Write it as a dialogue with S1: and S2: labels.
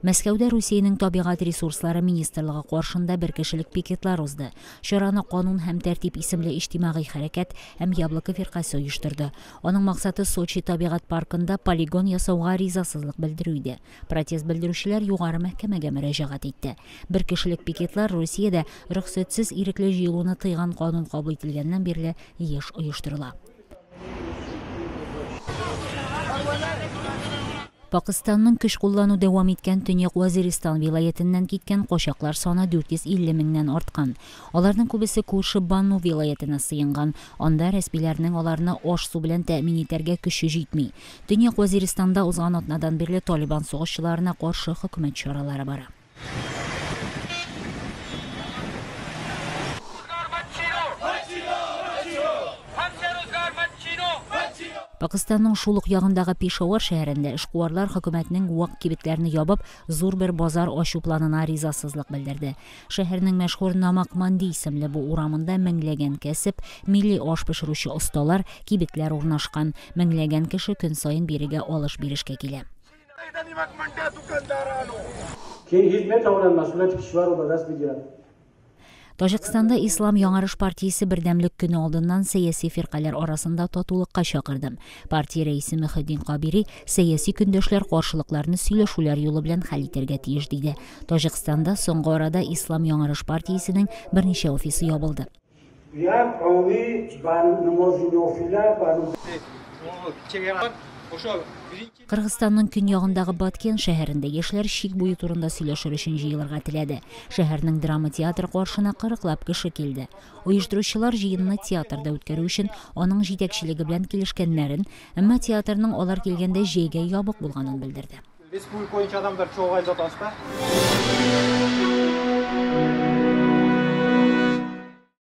S1: Мәскәүдә Русиянең табигать ресурслары министрлыгы каршында бер кешелек пикетлар узды. Чараны Канун һәм тәртип исемле иҗтимагый хәрәкәт һәм Яблоко фиркасе оештырды. Аның максаты Сочи табигать паркында полигон ясауга ризасызлык белдерү иде. Протест белдерүчеләр югары мәхкәмәгә мөрәҗәгать итте. Бер кешелек пикетлар Русиядә рөхсәтсез ирекле җыелуны тыйган канун кабул ителгәннән бирле еш оештырыла. Пакыстанның көч куллану дәвам иткән Төньяк Вазиристан вилаятеннән киткән качаклар саны 450 меңнән арткан. Аларның күбесе күрше Банну вилаятына сыенган. Анда рәсмиләрнең аларны аш-су белән тәэмин итәргә көче җитми. Төньяк Вазиристанда узган атнадан бирле Талибан сугышчыларына каршы хөкүмәт чаралары бара. Пакыстанның шул ук ягындагы Пешавар шәһәрендә эшкуарлар хөкүмәтнең вак кибетләрне ябып, зур бер базар ачу планына ризасызлык белдерде. Шәһәрнең мәшһүр Намак Манди исемле бу урамында меңләгән кәсеп, милли аш пешерүче осталар, кибетләр урнашкан. Меңләгән кеше көн саен бирегә алыш-бирешкә килә. Таҗикстанда Ислам яңарыш партиясе Бердәмлек көне алдыннан сәяси фиркаләр арасында татулыкка чакырды. Партия рәисе Мөхетдин Кабири сәяси көндәшләр каршылыкларны сөйләшүләр юлы белән хәл итәргә тиеш диде. Таҗикстанда соңгы арада Ислам яңарыш партиясенең берничә офисы ябылды. Кыргызстанның көньягындагы Баткен шәһәрендә яшьләр чик буе турында сөйләшер өчен җыелырга теләде. Шәһәрнең драма театры каршына кырыклап кеше килде. Оештыручылар җыенны театрда үткәрү өчен аның җитәкчелеге белән килешкәннәрен, әмма театрның алар килгәндә җәйгә ябык булганын белдерде.
S2: Республика буенча адамдар чогуу айтып атабыз да.